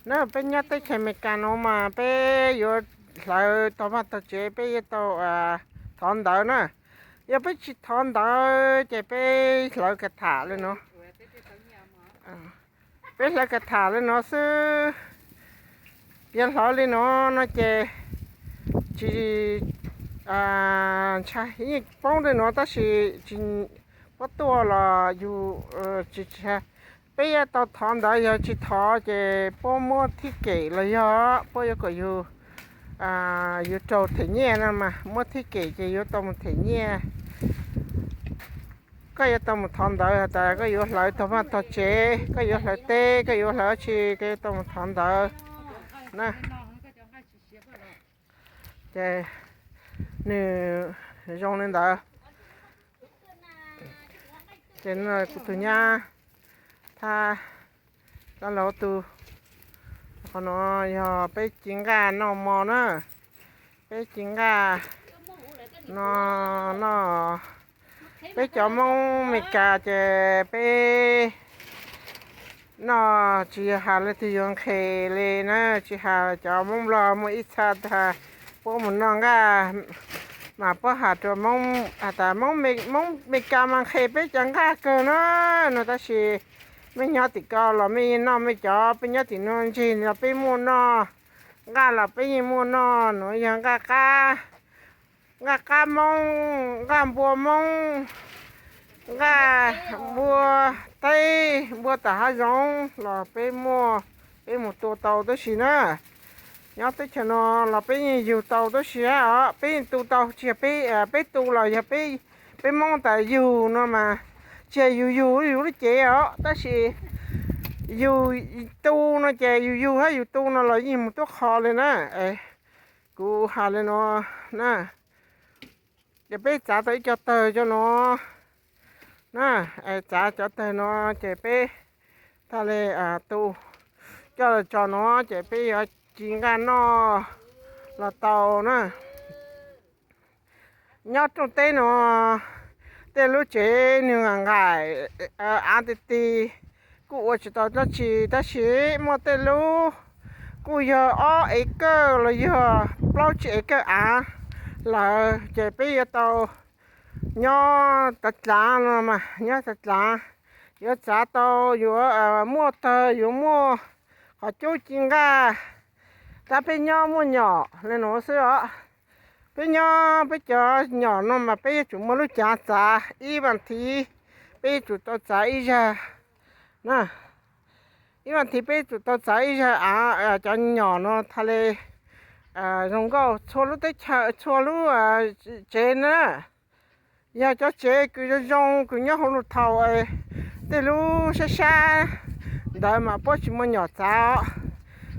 Na, peb nyob teb chaws Amelikas no mas peb yuav hlawv tau vaj tau tsev, peb yuav tau thov ntawv na. Yog peb tsis thov ntawv ces peb hlawv ka tham li no. Peb hlawv ka tham li no xwb. Yog hlawv li no no ces tsis ntshai, yeej poob li no tab sis tsis, puab tuaj los yus tsis, peb yuav tau thov ntawv, yog tsis thov ces puab muab thib kem los yog puab yuav kom yus, yus raug them nyiaj no mas muab thib kem ces yuav tau mus them nyiaj. Koj yuav tau mus thov ntawv has tas koj yuav hlawv tog vaj tog tsev, koj yuav hlawv teb, koj yuav hlawv dab tsi, koj yuav tau mus thov ntawv na. Ces nws zoo li ntawd. Ces kuv tus nyab thab, laug tus, qhov no yog peb ci nqaj noj mov na. Peb ci nqaj no, no, peb cov Hmoob Amelikas ces peb noj tsis yog has leej twg yuav nqhes li na, tsis has cov Hmoob Nplog muaj ib txha tas puab mus noj nqaj mas puab has rau Hmoob has tas Hmoob Amelikas mas nqhes peb cov nqaj kawg na no, tab sis mej nyob tim ko los mej noj mej cov, peb nyob tim no ntseg los peb muaj noj, nqaj los peb yeej muaj noj, nuav yog nqaj qab, nqaj qab Hmoob, nqaj npua Hmoob, nqaj npua teb, npua tom hav zoov los peb muaj, peb mus tua tau tab sis na. Nyob teb chaws no los peb yeej yug tau tab sis os, peb yeej tu tau, tsis yog peb, peb tu los yog peb, peb Hmoob tas yug no mas tsis yog yus yug yus lub cev os, tab sis yus tu no ces yus yug hab yus tu no los yeej mus tuab qho li na. Kuv has li no na, ces peb txav tau ib co tawg cov no na, txav cov tawg no ces peb tag li tu coj los tso no ces peb yuav ci nqaj noj los tau na. Nyob rooj teb no tej lub tsev nwg nqaim nqaim, av ti ti, kuj ua tsis tau dab tsi tab sis muaj tej lub kuj yog ob ev kawj los yog plaub tsib ev kawj av lawm ces peb yuav tau nyob tav dlaav no mas nyob tav dlaav yuav txav tau, yuav muaj tawg, yuav muaj qhov cub ci nqaj, tab peb nyob muaj nyom li nuav xwb os. Peb nyob peb cov nyom no mas peb yuav tsum muaj lub cav txav ib vas thiv, peb yuav tsum tau txav ib zag na. Ib vas thiv peb yuav tsum tau txav ib zag av cov nyom no tha le zoo nkauj txhua lub teb chaws txhua lub tsev na. Yog cov tsev kws zoo zoo kws nyob hauv lub thaum tej lub sab sab ntawd mas puab tsis muaj nyom txav os.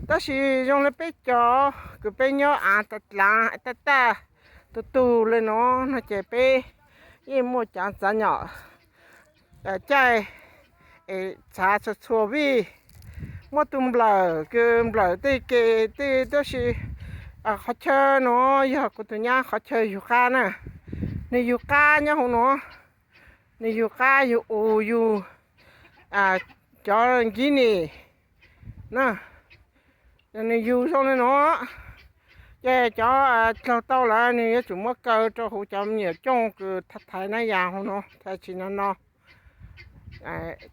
Tab sis zoo le peb cov kws peb nyob av tav dlaav taj taj tug tug le no no ces peb yeej muaj cav txav nyom caij es txav txhua txhua vij. Muaj tug nplawm kws nplawm tej ke tej tab sis qhov chaw no yog kuv tus nyab qhov chaw yug qab na. Nwg yug qab nyob hauv no, nwg yug qab yug us yug cov nkib nis na. Nwg yug zoo le no ces cov dlaug tau lawm nwg yuav tsum muab kaw rau huv cov me nyuam cooj kws thaiv nab yas hauv no tha tsis no no.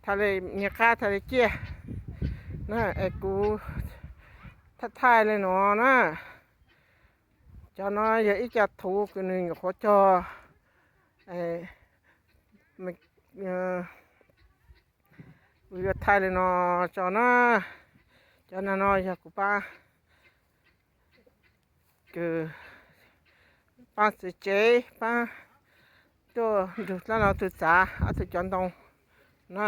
Tha le nyuag qab tha le ciaj na, es kuv thaij thaij le no na. Cov no yog ib co thuv kws nwg nyuam qhuav cog, kuv yuav thaij le no tso na. Cov no no yog kuv pab, kws pab txiv tsev pab tuaj nrug dlaab no tug txav ob tug cov ntoo na.